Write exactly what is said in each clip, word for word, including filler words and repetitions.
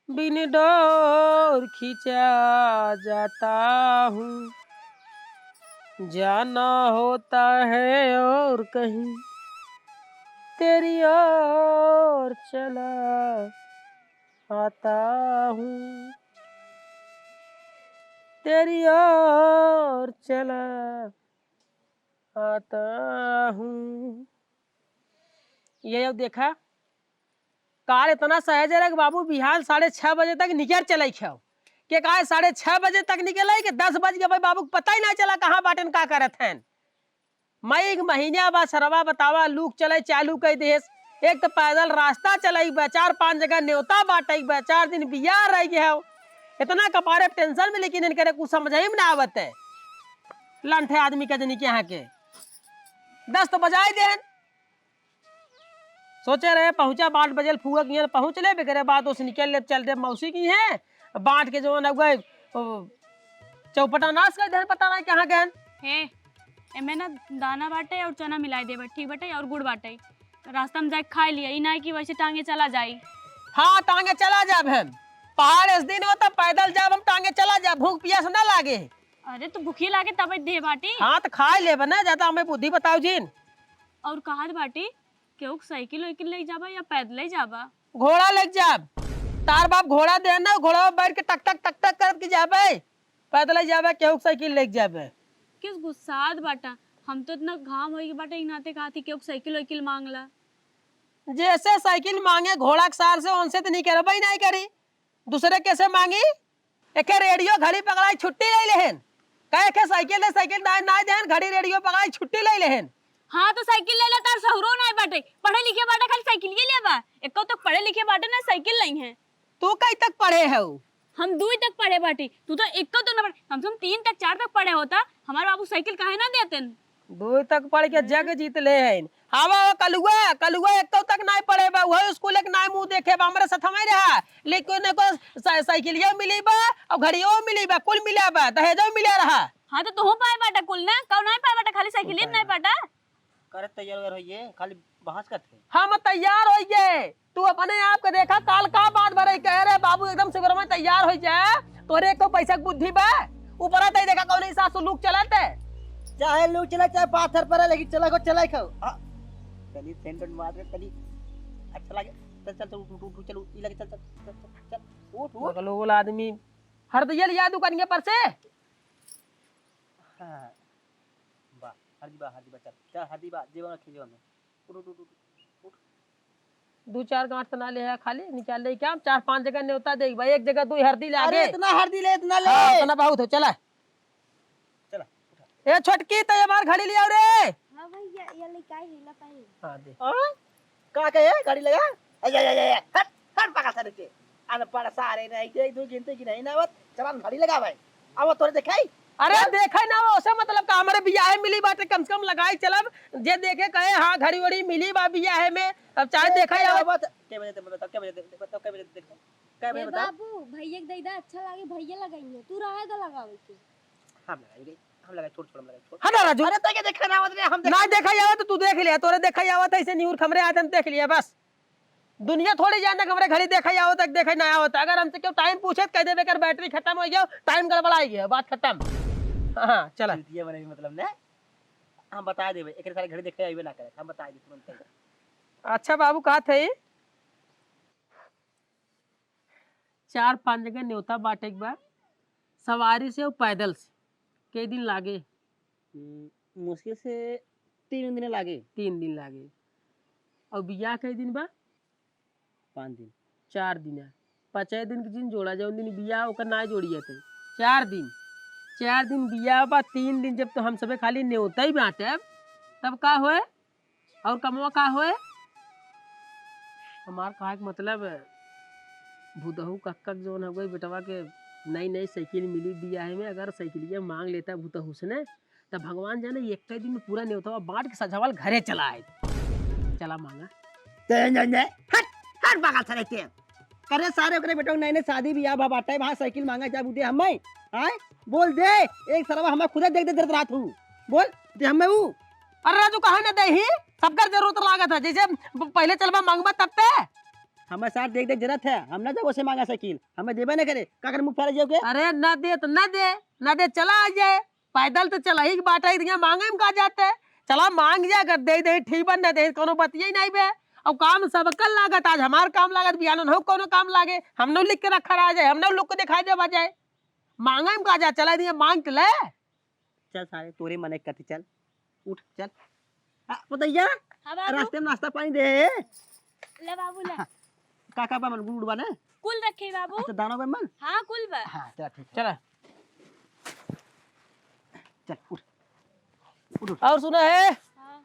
बिन डोर खींचा जाता हूँ, जाना होता है और कहीं, तेरी ओर चला आता हूँ, तेरी ओर चला आता हूँ। ये अब देखा, काल इतना सहज रहे कि बाबू बिहान साढ़े छह बजे तक निकर चले खेव। के काहे साढ़े छह बजे तक निकले कि दस बज गए भाई, बाबू को पता ही ना चला कहाँ बाटेन, का करत हैं। मई के महीना बा सरवा, बतावा, लू के चले चालू कर देस। एक तो पैदल रास्ता चले बा, चार पांच जगह न्योता बाटे बा, चार दिन बियाह रह गए हो। इतना कपारे टेंशन में, लेकिन इनके कुछ समझ ही में ना आवत है। लंठे आदमी का जनी के यहाँ के दस तो बजाए देन। सोचे रहे पहुँचा बाट बजल फुआ के यहाँ पहुँच ले, बेकरे बाद उस निकल ले चल दे मौसी की है। बाट के जो न गए, ओ, चौपटा नाश कर देन, पता नहीं कहाँ गए। हे, एमे ना दाना बाटे और चना मिलाए देबा, ठीक बाटे, और गुड़ बाटे। रास्ता में जाके खा लिया, ई ना कि वैसे टांगे चला जाई। हाँ, टांगे चला जाब हम। पहाड़ इस दिन हो तो पैदल जाब हम, टांगे चला जाब, भूख पियास ना लागे। अरे तो भूखी लागे तब दे बाटी। हाँ, तो खा लेबा ना, ज्यादा हमें बुद्धि बताओ जिन। और कहत बाटी, केहू के साइकिल वाइकिल ले जाबा या पैदल ही जाबा? घोड़ा ले जाब। तार बाप घोड़ा दे ना, घोड़ा बैठ के टक टक टक टक करत के जाबे, पैदल ही जाबे, केहू के साइकिल ले जाबे। किस गुस्सात बाटा? हम तो इतना घाम होई के बाटे, एक नाते कहती केहू के साइकिल वाइकिल मांगला। जैसे साइकिल मांगे घोड़ा के सार से, उनसे तो नहीं करबे ही नहीं करी। दूसरे कैसे मांगी? एके रेडियो घड़ी पकड़ाई छुट्टी ले लेहन। कहे के साइकिल दे, साइकिल ना, ना देहन, घड़ी रेडियो पकड़ाई छुट्टी ले लेहन। हाँ, तो साइकिल ले ले, तार सहुरो ना बाटे, पढ़े लिखे बाटे, खाली साइकिल ही लेबा। एको तक पढ़े लिखे बाटे ना, साइकिल नहीं है। तू कई तक पढ़े हो? हम दुई तक पढ़े बाटी, तू तो एको तक ना पढ़े, कम से कम तीन तक, चार तक पढ़े होता, हमारे बाबू साइकिल काहे ना देतेन? दुई तक पढ़ के जग जीत ले हैं। हाँ बा, कलुआ, कलुआ एको तक नाई पढ़े बा, वही स्कूल एक नाई मुंह देखे बा, हमरे साथ हमें रहा, लेकिन एको सा-, साइकिलियो मिली बा, और घड़ियो मिली बा, कुल मिला बा, दहेजो मिला रहा। हाँ, तो तुहू पाए बाटा कुल ना, कौ नाई पाए बाटा, खाली साइकिलिए नाई पाटा। करे तैयार वैयार होइए, खाली बहस करत है। हम तैयार होइए, तू अपने आप के देखा, काल का बात भरे कहे रे बाबू, एकदम सुबह में तैयार हो जाए, तोरे को पैसा के बुद्धि बा, ऊपर आते ही देखा कौन हिसाब से लुक चलत है। चाहे लुक चले, चाहे पाथर पड़े, लेकिन चले को चले खाओ। हाँ। तनी सेंट वेंट मार के तनी अच्छा लगे। चल, चल, चल, उठ, उठ, उठ, उठ, चल, उठ, ई लगे, चल, चल, चल, चल, चल, उठ, उठ। बगलोल आदमी, हरदिया लिया दुकानिया पर से। हाँ। बा, हरदी बा, हरदी बा, चल, चल, हरदी बा, जेवन रखे, जेवन में। उठ, उठ, उठ, उठ, उठ। दू चार गांठ त ना ले है, खाली निकाल ले क्या? चार पांच जगह न्योता दे बा, एक जगह दू हरदी ले अरे आगे। इतना हरदी ले, इतना ले। हाँ, इतना बहुत हो, चला। चला, उठा। ए छोटकी, तो ये हमार घड़ी ले आओ रे। हाँ भैया, ये लेके आई है, ला पाई। हाँ, दे। हाँ? का कहे? घड़ी लगा? ए, ए, ए, ए, हट, हट, पकड़ सारे के। अनपढ़ सारे नहीं, एक दो गिनती की नहीं ना आवत, चला घड़ी लगा भाई। अब तोरे देखाई? अरे हैं? देखे ना, ओसे मतलब का, हमरे बियाहे मिली बाटे, कम से कम लगाई चलब, जे देखे कहे, हाँ, घड़ी वड़ी मिली बा बियाहे में, अब चाहे ए, देखाई क्या आवत। बात? के बजे दे, बताओ, के बजे दे, बताओ, के बजे दे, के बजे ए बताओ? बाबू, भैया के दे दे, अच्छा लागे, भैया लगाई है, तू रहे दे लगावे के। हम लगाई रे, हम लगाई, छोड़, छोड़, हम लगाई, छोड़। हट ना राजू। अरे, तो के देखे ना आवत रे, हम ना देखे। देखा आवत तो तू देख ले, तोरे देखा आवत है, ऐसे न्यूर खमरे आते हम देख लिया बस। दुनिया थोड़ी जाने कि हमरे घड़ी देखा आवत है, देखा ना आवत है। अगर हमसे क्यों टाइम पूछे तो कह देबे कर बैटरी खत्म हो गया, टाइम गड़बड़ा गया, बात खत्म। हाँ, हाँ, चला। चूतिया बने भी मतलब ने, हम बता देबे, एकरे सारे घड़ी देखे आइबे ना करे, हम बता दे तुरंत ही। अच्छा बाबू, कहा थे? चार पांच जगह न्योता बाटे के बा, सवारी से और पैदल से। कई दिन लागे? हम्म, मुश्किल से तीन दिन लागे। तीन दिन लागे। और बियाह कई दिन बा? पाँच दिन। चार दिन है। पाँचे दिन के जिन जोड़ा, जौन दिन बियाह ओकर ना जोड़िए थे। चार दिन, चार दिन बियाह बा, तीन दिन जब तो हम सबे खाली न्योता ही बांटे, तब का होए? और कमवा का होए? हमार कहे के मतलब, भूतहू कक्का के जौन हवे बेटवा के नई नई साइकिल मिली बियाहे में, अगर साइकिलिया मांग लेता भूतहू से ने, तब भगवान जाने एक दिन में पूरा नेवतवा बांट के सजावल घरे चला आए। चला मांगा। ते ने, ने, हट, हट बगल से रहते हैं। करे सारे ओकरे बेटवा नई नई शादी बियाह भा बाटे, वहाँ साइकिल मांगा जाब उदे हमें, आए? बोल दे, एक सरवा हमें खुदे देख दे देत रात हूँ। बोल, दे हमें ऊ। अरे राजू, कहाँ न देही? सबकर जरूरत लागत है। जैसे ब-, पहले चलबा मांगबा तब ते। हमें सार देख देख जरत है, हम ना जाबो से मांगा साइकिल, हमें देबे ना करे, का कर मुंह फैला जाओ के? अरे ना दे तो ना दे, ना दे चला आ जाए, पैदल तो चला ही बाटा ही दिया, मांगे में का जाते? चला मांग जा, अगर दे दे ठीक बा, ना दे कोनो बतिया ही नहीं बे। अब काम सबकर लागत, आज हमार काम लागत, बिहान उन्हों कोनो काम लागे, हम नौ लिख के रखा रहा जाए, हम नौ लोग को दिखाई देवा जाए, मांगे में का जा, चला दिया मांग के ले। चल सारे, तोरे मने कथी, चल, उठ, चल। आ, पतैया, हाँ बाबू। रास्ते में नाश्ता पानी दे। ले बाबू, ले। हाँ, का, का बा मन, गुड़, गुड़ बा ना? कुल रखे बाबू। अच्छा, दाना बा मन? हाँ, कुल बा। हाँ, चल, ठीक है। चला। चल, उठ। उठ, उठ। और सुना है? हाँ।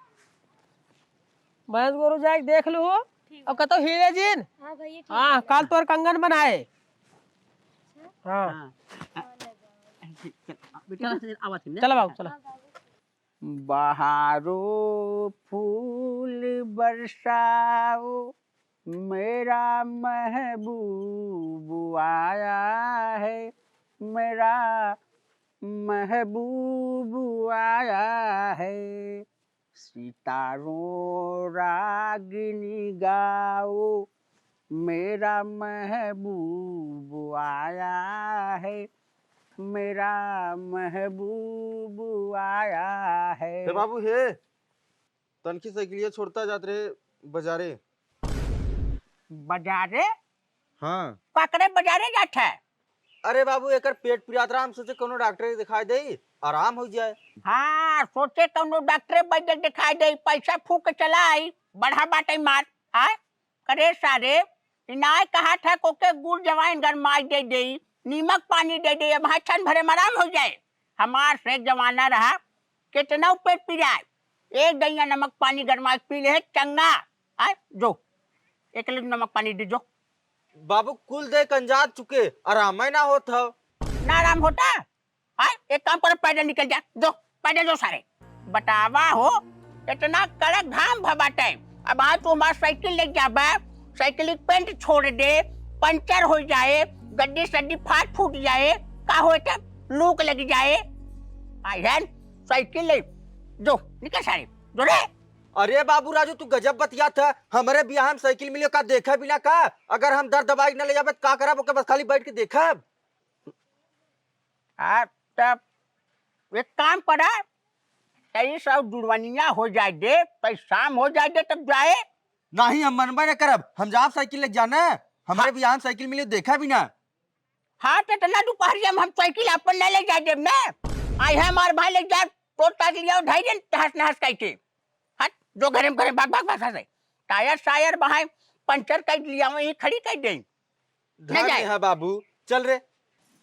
भैंस गोरू जाए के देख लू। ठीक और बा। कतो हीरे जिन। हाँ भैया, ठीक हाँ, बा। काल तोर कंगन बनाए। अच्छा। हाँ। हाँ। हाँ, ले बाबू। चल, बेटा, चल, आवा थी ना। चला बाबू, चला। हाँ बाबू। बहारो फूल बरसाओ, मेरा महबूब आया है, मेरा महबूब आया है। सितारों रागिनी गाओ, मेरा महबूब आया है, मेरा महबूब आया है। हे बाबू हे, तनखी साइकिलिया छोड़ता जात रहे बजारे। बजारे? हाँ। का करे बजारे जात है? अरे बाबू, एकर पेट पिरात रहा, हम सोचे कौनो डॉक्टर के दिखाई दे, आराम हो जाए। हाँ, सोचे कौनो डॉक्टर बैद्य दिखाई दे, पैसा फूक के चला आई, बढ़ा बाटे मार। आय, करे सारे, इनाय कहा था कोके गुड़ जवाइन गरमाई दे दे, नीमक पानी दे दे, अब हाँ छन भरे में आराम हो जाए। हमार से जमाना रहा, कितना पेट पिराए, एक गैया नमक पानी गरमाई के पी ले है, चंगा। आय, जो, एक लीटर नमक पानी दे जो। बाबू, कुल दे कंजात चुके, आराम ही ना होत हव। ना आराम होता? आय, एक काम करो, पैदल निकल जा, जो, पैदल जो सारे। बतावा हो, इतना कड़क घाम भवा टाइम। अब हाँ, तू हमार साइकिल ले जाबा, साइकिल के पेंट छोड़ दे, पंचर हो जाए, गड्डी सड्डी फाट फूट जाए, का होए तब? लूक लग जाए। आय है, साइकिल ले, जो, निकल सारे, जो रे। अरे बाबू राजू, तू गजब बतियात है। हमरे बियाह में साइकिल मिलियो का, देखे बिना का? अगर हम दर दबाई न ले जाबे त का करब? ओके बस खाली बैठ के देखब। आ, तब एक काम करा, तई सब जुड़वनिया हो जाए दे, तई शाम हो जाए दे तब जाए। नहीं, हम मनबे न करब, हम जाब साइकिल लेके जाना। हमरे हाँ। बियाह में साइकिल मिलियो देखा बिना। हाँ, तो इतना दोपहरिया में हम साइकिल अपन न ले जाए देब ना। आई है हमार भाई ले जाए, तो ताज लिया ढाई दिन तहस नहस कह के। हट, जो घरे में घरे भाग भाग भाषा से। टायर सायर बहाए, पंचर कर लिया, वहीं खड़ी कर दे। न धन्य जाए। है बाबू, चल रे।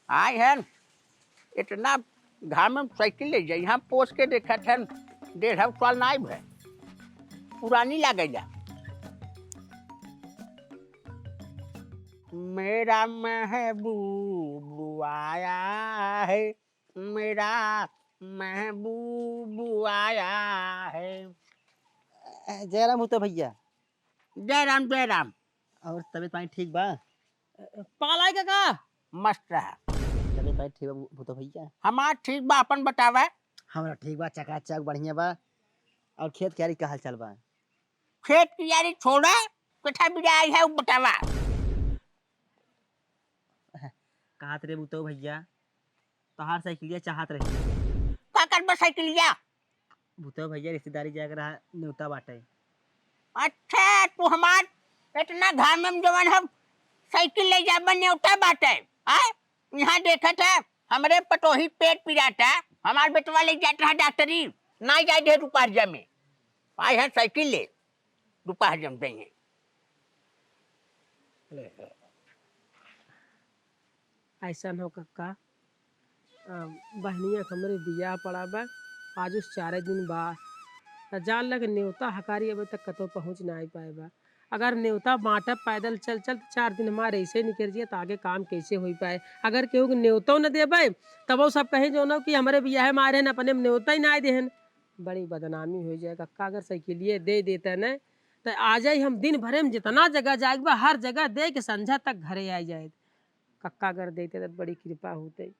आए हैं, इतना घाम में साइकिल ले जाए, यहाँ पोस के देखा थे, डेढ़ साल ना आए भे। पुरानी लागे जा। मेरा महबूब आया है, मेरा महबूब आया है। जय राम भूतो भैया। जय राम, जय राम। और तबीयत पानी ठीक बा? पालाई काका। मस्त रहा। तबीयत पानी ठीक बा भू-, भूतो भैया? हमार ठीक बा, अपन बतावा। हमरा ठीक बा, चकाचक बढ़िया बा। और खेत कियारी का हाल चाल बा? खेत कियारी छोड़ा, कथा बिना आई है, उ बतावा। कहत रे भूतो भैया, तोहार साइकिलिया चाहत रही। का करबा साइकिलिया? भूतो भैया, रिश्तेदारी जाए के रहा, न्योता बाटे। अच्छा, तू हमार इतना घाम में जवन हम साइकिल ले जाबा, न्योता बाटे, आय? यहाँ देखत है, हमरे पतोही पेट पिराता, हमार बेटवा ले जात रहा डॉक्टरी, ना जाए दे दोपहरिया में। आए हैं साइकिल ले, दोपहरिया में देंगे। ऐसन हो कक्का, अ, बहनिया के हमरे बियाह पड़ा बा, आज उस चारे दिन बा। त जान लग न्योता हकारी अबे तक कतौ पहुँच ना आइ पाए बा। अगर न्योता बाँटब पैदल चल चल, त चार दिन हमार ऐसे निकल जिया, त आगे काम कैसे होइ पाए? अगर केहू के न्योतो न देबे, तबो सब कहे जौनो कि हमरे बियाह में आए रहन, अपने में न्योता ही ना आए देहन। बड़ी बदनामी होइ जाए कक्का, अगर साइकिलिए दे देते न, त आ जाए हम दिन भरे में जितना जगह जाए के बा, हर जगह दे के संझा तक घरे आ जाए। कक्का अगर देते त बड़ी कृपा होते।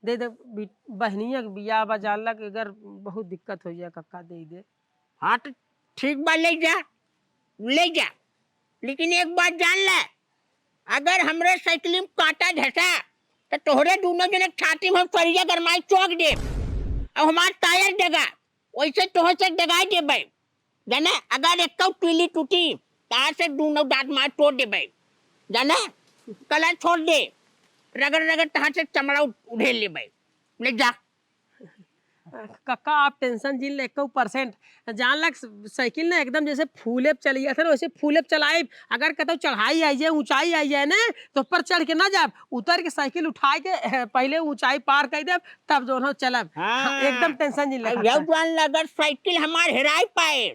दे दे, बी-, बहनिया के बियाह बा, जानला कि अगर बहुत दिक्कत हो जाए, कक्का दे दे। हाँ, तो ठीक बा, ले जा, ले जा। लेकिन एक बात जान ले, अगर हमरे साइकिल में कांटा धंसा, तो तोहरे दूनों जने के छाती में हम सरिया गरमाई चौक देब। अब हमार टायर डगा, वैसे तोहर से डगाई देबे। जाने, अगर एक तीली टूटी, तार से दूनों दांत मार तोड़ देबे। जाने, कलर छोड़ दे, रगड़ रगड़ तहार से चमड़ा उड़-, उड़ेल लेबे। ले जा। कक्का, आप टेंशन जिन ले, एको परसेंट। जान लग, साइकिल ना एकदम जैसे फूले पे चली जात है ना, वैसे फूले पे चलाइब। अगर कतौ चढ़ाई आई जाए, ऊंचाई आई जाए ना, तो ऊपर चढ़ के ना जाब, उतर के साइकिल उठाए के, पहले ऊंचाई पार कर देब, तब जौन हो चलब। हाँ। एकदम टेंशन जिन ले, अब कक्का। जान लग, अगर साइकिल हमार हेराई पाए,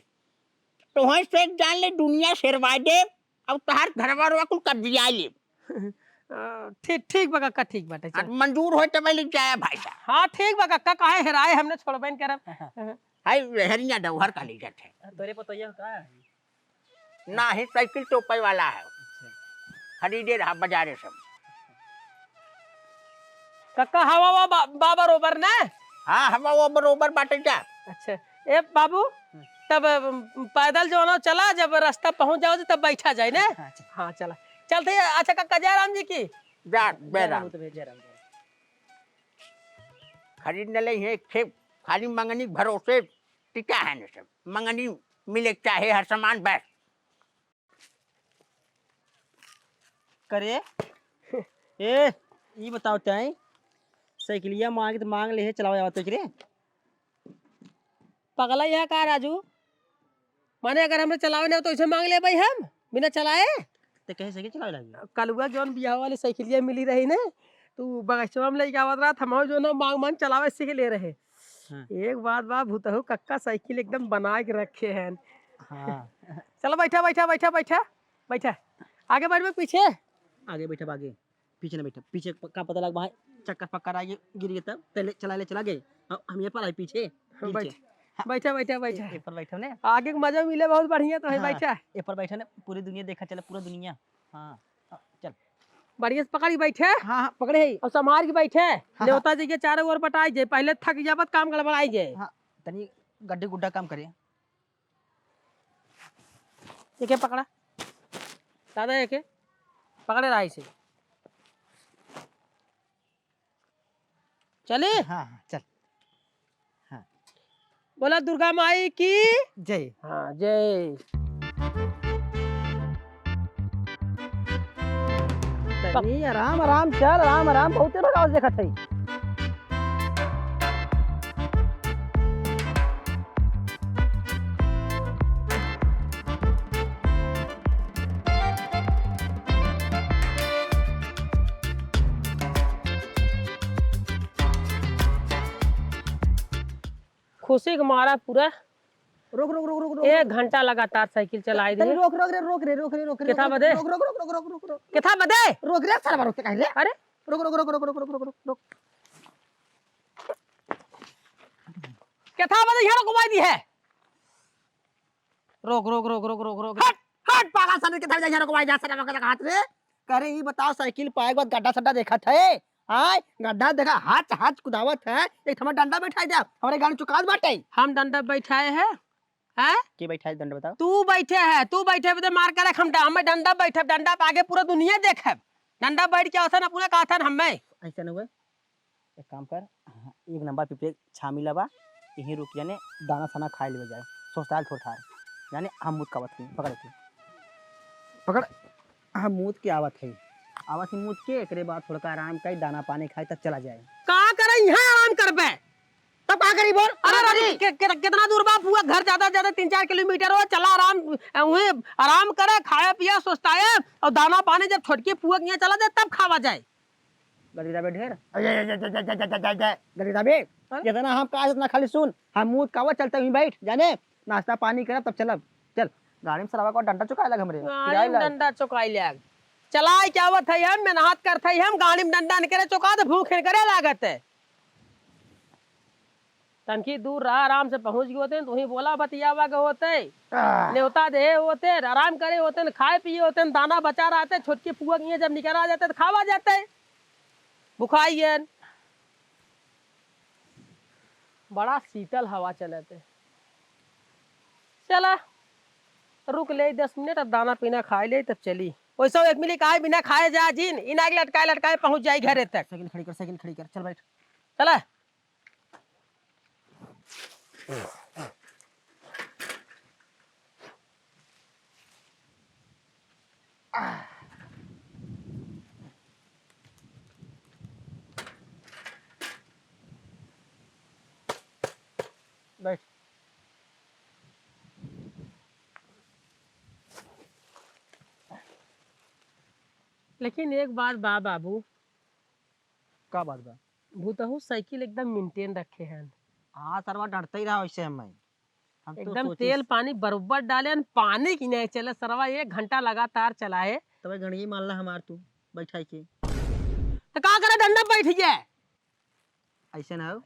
तो वहीं से जान ले, दुनिया से हेरवा देब, अब तहार घरवा रवा कुल कब्जिया लेब। अ, ठीक, ठीक बा कक्का, ठीक बाटे, चल। अब मंजूर होए तब ले जाए भाई साहब। हाँ, ठीक बा कक्का, काहे हेराए, हमने छोड़बे न करब। हाँ, हाँ। हाय, हेरिया डौहर का ले जात है। तोरे पतोहिया का है? ना ही, साइकिल टोपे वाला है। अच्छा। खरीदे रहा बाजारे से। कक्का, हवा वा बा-, बा बरोबर ने? हाँ, हवा वा बरोबर बाटे जा। अच्छा, ए बाबू, हम्म। तब, अम, पैदल जौन हो चला, जब रास्ता पहुँच जाओ तब बैठा जाए ने? हाँ, अच्छा। हाँ, चला। चलते ही, अच्छा कक्का, जय राम जी की। जा, जय राम। जय राम। जय राम, जय राम। खरीद न ले, ये खेप खाली मंगनी के भरोसे टिका है न सब। मंगनी मिले के चाहे हर सामान बस। करे, ए, ई बताओ तैं, साइकिलिया मांगे त मांग ले है, चलावे आवत है रे? पगला यह का राजू? माने अगर हमरे चलावे ना हो तो इसे मांग ले भाई हम, बिना चलाए? ते कहे साइकिल चलावे लागी? कलुआ जौन बियाह वाली साइकिलिया मिली रही ने, तू बगीचवा में लेके आवत रहा, हम जौन मांग मांग चलावे सीख ले रहे। हाँ। एक बात बा, भूतहू कक्का साइकिल एकदम बना के रखे हैं। हाँ। चलो बैठा, बैठा, बैठा, बैठा, बैठा। आगे बैठ बे, पीछे। आगे बैठा, आगे। पीछे ना बैठा, पीछे प-, का पता लग भाई, चक्कर पक्कर आइए, गिर गए तब, पहले चला ले, चला गए। अब हम ये पर आए पीछे, हाँ, पीछे। बैठ। हाँ। बैठा, बैठा, बैठा। ए, ए पर बैठो ने। आगे के मजा मिले बहुत बढ़िया तो है, हाँ, बैठा। ए पर बैठो ने, पूरी दुनिया देखा चले, पूरा दुनिया। हाँ, हाँ, चल। बढ़िया से पकड़ के बैठे। हाँ, हाँ, पकड़े है। और संभाल के बैठे। हाँ, हाँ। नेवता जी के चारों ओर बटाई जाए, पहले थक जाबत, काम गड़बड़ाई जाए। हाँ, तनी गड्ढे गुड्ढा काम करे। एके पकड़ा। दादा एके पकड़े रहा इसे। चले? हाँ, हाँ, चल। हाँ। बोला दुर्गा माई की। जय। हाँ, जय। तनी आराम, आराम चल, आराम, आराम, बहुते भगावत देखत है। खुशी के मारा पूरा रोक, रोक, रोक, रोक, रोक। एक घंटा लगातार साइकिल चलाए तनी दिए। रोक, रोक रे, रोक रे, रोक रे, रोक रे, केथा रोक, बदे? रोक, रोक, रोक। केथा बदे? रोक रे, साला रोकते काहे रे? अरे? रोक, रोक, रोक। केथा बदे यहाँ रोकवाई दी है? रोक, रोक, रोक, रोक, रोक, रोक। हट, हट, पागल साले, केथा बदे यहाँ रोकवाई जा, साला, हाथ रे। करे, ई बताओ, साइकिल पाए के बाद गड्ढा सड्ढा देखत है? आय, गड्ढा देखा, हाथ, हाथ कुदावत है, एक ठमा डंडा बैठाई दे, हमरे गाड़ी चुकात बाटे। हम डंडा बैठाए हैं? हैं? के बैठाए डंडा बताओ? तू बैठे है, तू बैठे बदे मार करे हम ड-, हमें डंडा बैठे, डंडा पे आगे पूरा दुनिया देखे। डंडा बैठ के आसन अपने का आसन हमें। ऐसा न हुए, एक काम कर, हाँ, एक नंबर पिपरे छामी लबा, यहीं रुक जाने, दाना साना खाए लेवे जाए, सोस्ताल थोड़ थार, जाने हम मुद कावत ही, पकड़ के। पकड़, हम मुद के आवत है, आवत ही मुद के, एकरे बाद थोड़का आराम करी, दाना पानी खाई, तब चला जाए। का करे यहाँ आराम करबे? तब का करी बोल? अरे आराम राजू, करी। के-, के-, कितना दूर बा फुआ? घर ज्यादा से ज्यादा तीन चार किलोमीटर हो, चला आराम, अ, उहे आराम करे, खाए पिए, सुस्ताए, और दाना पानी जब छोटकी फुआ के यहाँ चला जाए, तब खावा जाए। गरीबा ढेर। गरीबा बे, हाँ? जितना हम कहा, उतना खाली सुन, हम मुंह कावा चलते हुई बैठ, जाने, नाश्ता पानी करब, तब चलब। चल, गाड़ी में सरावा को डंडा चुकाए लग हमरे, गाड़ी किराए में लग। डंडा चुकाए लग। चलाए के आवत है हम, मेहनत करत है हम, गाड़ी में डंडा न करे चुका दे, भूख न करे लागत है। तनकी दूर रहा, आराम से पहुँच गए होते, तो वहीं बोला बतियावा गए होते, आह। नेवता दे होते, आराम करे होते, खाए पिए होते, दाना बचा रहते, छोटकी फुआ के जब निकला जाते तो खावा जाते, बुखाई गए। बड़ा शीतल हवा चलत है। चला, तो रुक ले दस मिनट, अब दाना पीना खाए ले, तब चली। वैसे एक मिली काहे बिना खाए जा जिन, इनाक लटकाए लटकाए पहुँच जाई घरे तक। साइकिल खड़ी कर, साइकिल खड़ी कर, चल बैठ। चला। बैठ। लेकिन एक बात बा बाबू। का बात बा? भूतहू साइकिल एकदम maintain रखे हन। हाँ सरवा, डरते ही रहा वैसे हम। हम तो एकदम सोचिस तेल पानी बरोबर डाले हन, पानी की नहीं चले सरवा, एक घंटा लगातार चलाए। तबे गणगी मान ला हमार तू बैठाई के। तो का करे डंडा बैठ गया? ऐसे ना हो।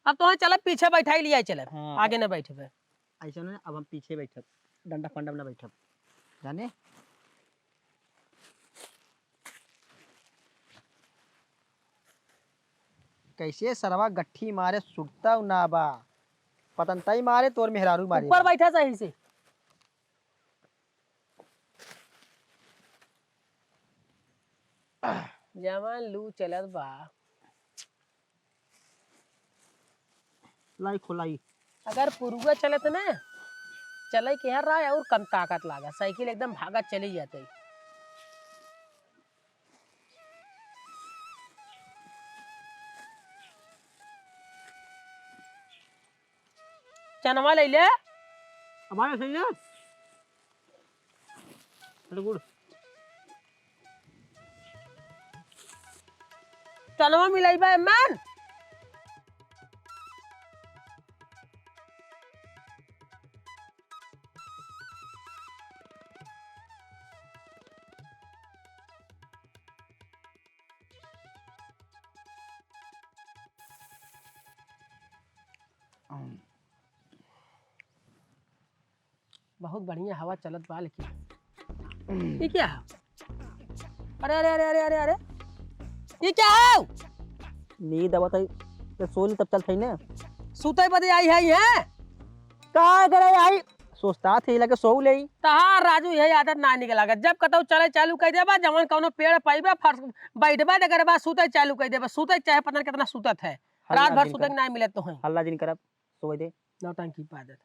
अब तो चले पीछे बैठाई लिया चले, हाँ। आगे ना बैठबे। ऐसे ना, अब हम पीछे बैठब, डंडा फंडा में ना बैठब। जाने? कैसे सरवा गट्ठी मारे सुरता ना बा। पतंतई मारे तोर मेहरारू मारे ऊपर बा। बैठा सही से। जवान लू चलत बा। लाई खोलाई। अगर पुरुआ चलत ना, चले के हर रहा और कम ताकत लागा, साइकिल एकदम भागत चली जाते। चनवा ले ले। हमारे सही है। अरे गुड़। चनवा मिलाई बा एमन। बहुत बढ़िया हवा चलत बा, लेकिन ई क्या है? अरे, अरे, अरे, अरे, अरे, अरे, ई क्या है? नींद आवत है, तो सो ली, तब चलत है ना। सुतै बदे आई है, हैं? का करे आई? सोचता थे, लगे सो ले। तहार राजू, यही आदत ना निकला। जब कतौ चले चालू कर देबा, जवन कौनो पेड़ पाइबा, फर्श बैठबा, तो करे बा सुतै चालू कर देबा। सुतै चाहे पता नहीं कितना सुतत है, हल्ला रात भर जिन सुतै कर। के ना मिलत तो है। हल्ला जिन करब, सोए दे। नौटंकी पादत।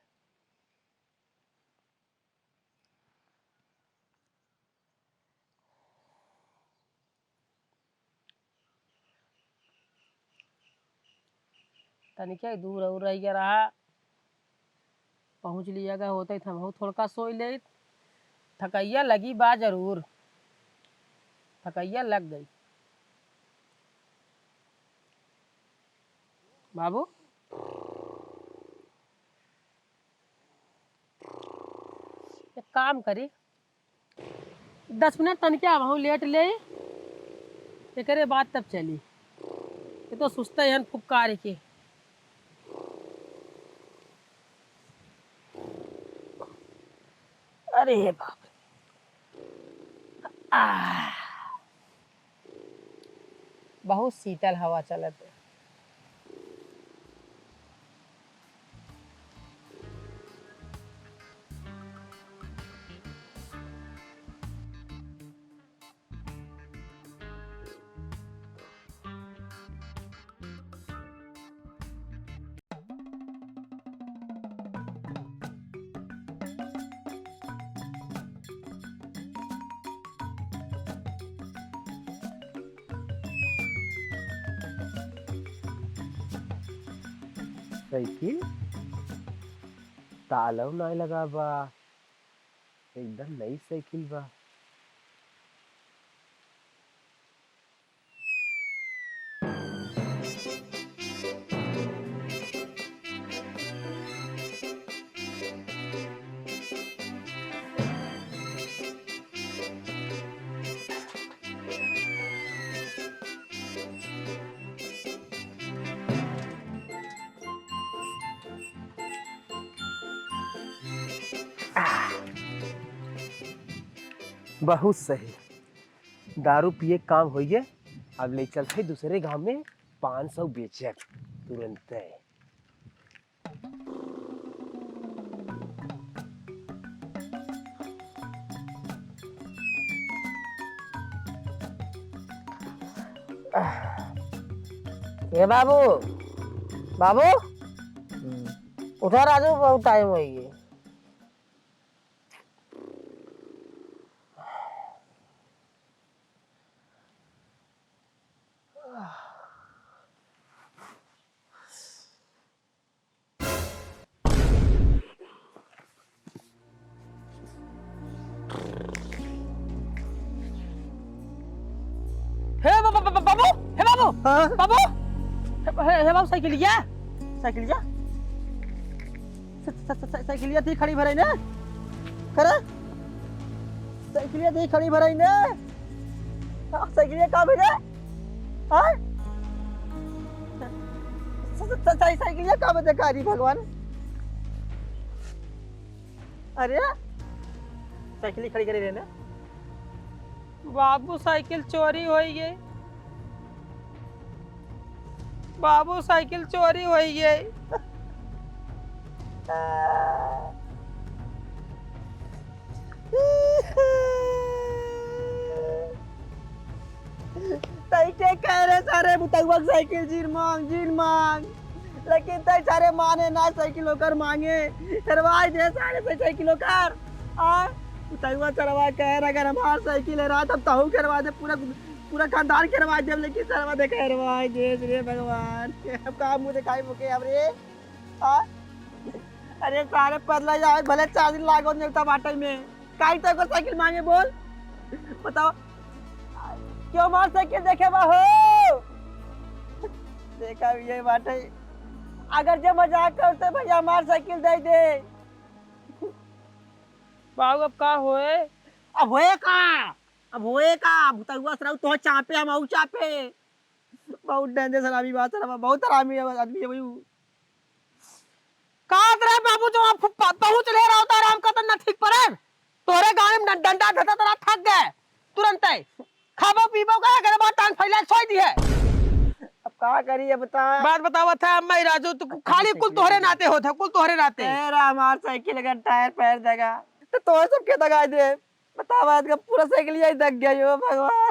तनिके दूर और रह गया रहा, पहुँच लिया गया होते तो हमहू थोड़का सोई ले। थकैया लगी बा जरूर, थकैया लग गई बाबू। एक काम करी, दस मिनट तनिके अबहू लेट ले, एकरे बाद तब चली। ये तो सुस्ते हन फुक्कार के। अरे बाप रे। आह। बहुत शीतल हवा चलत है। साइकिल तालव नाय लगा बा, एकदम नई साइकिल बा। आह, बहुत सही। दारू पिए के काम होइए, अब ले चलते दूसरे गांव में पाँच सौ बेचक तुरंते। ए बाबू, बाबू, उठा राजू, बहुत टाइम होइ गए। हे बा-, बा-, बा-, बाबू, हे बाबू, हाँ? बाबू, हे, हे, हे बाबू, साइकिलिया, साइकिलिया, सा-, सा-, सा-, साइकिलिया थी खड़ी भराई ने, करे, साइकिलिया थी खड़ी भराई ने, हाँ, साइकिलिया का भेजे, हाँ? सा-, सा-, सा-, साइकिलिया का भेजे, का रे भगवान? अरे, साइकिल ही खड़ी करे रहे ना। बाबू, साइकिल चोरी होइ गई। बाबू, साइकिल चोरी होइ गई। तई के कह रहे सारे बुतउआ के साइकिल जिन मांग, जिन मांग। लेकिन तई सारे माने ना, साइकिल ओकर मांगे। हेरवाई दे सारे से साइकिल ओकर। आ, बुतउआ चरवा कह रहे, "अगर हमार साइकिल हेरा, तब तहू के हेरवा दे, पूरा, पूरा खानदान के हेरवा दे।" लेकिन सरवा देखे हेरवाई दे रे भगवान। अब का मुंह दिखाई मुके अब रे? आ? अरे सारे पगला जाए, भले चार दिन लागो नेवता बाटे में। काई तो को साइकिल मांगे बोल? बताओ। क्यों हमार साइकिल देखे बा हो? देखा ये बाटे। अगर जे मजाक करते भैया हमार साइकिल दे दे। बाबू अब का होए? अब होए का? अब होए का? भुतउआ सरऊ तो चापे हम आऊ चापे। बहुत डेंजर हरामी बात है, बहुत हरामी आदमी है भाई। का रे बाबू, जो आप प-, पहुँच ले रहा होता आराम का, तो ना ठीक पड़े। तोहरे गाँव में डं-, डंडा धरता तो रात थक गए तुरंत ही। खाबो पीबो का, अगर बात टांग फैला छोड़ दी है। अब का करी, अब बता। बात बतावा था मैं राजू, तू खाली कुल तोहरे नाते होत है, कुल तोहरे नाते। तेरा हमार साइकिल अगर टायर पैर देगा, तो तोहरे सबके दगाई दे। बतावा, आज का पूरा साइकिल यही दग गया, यो भगवान।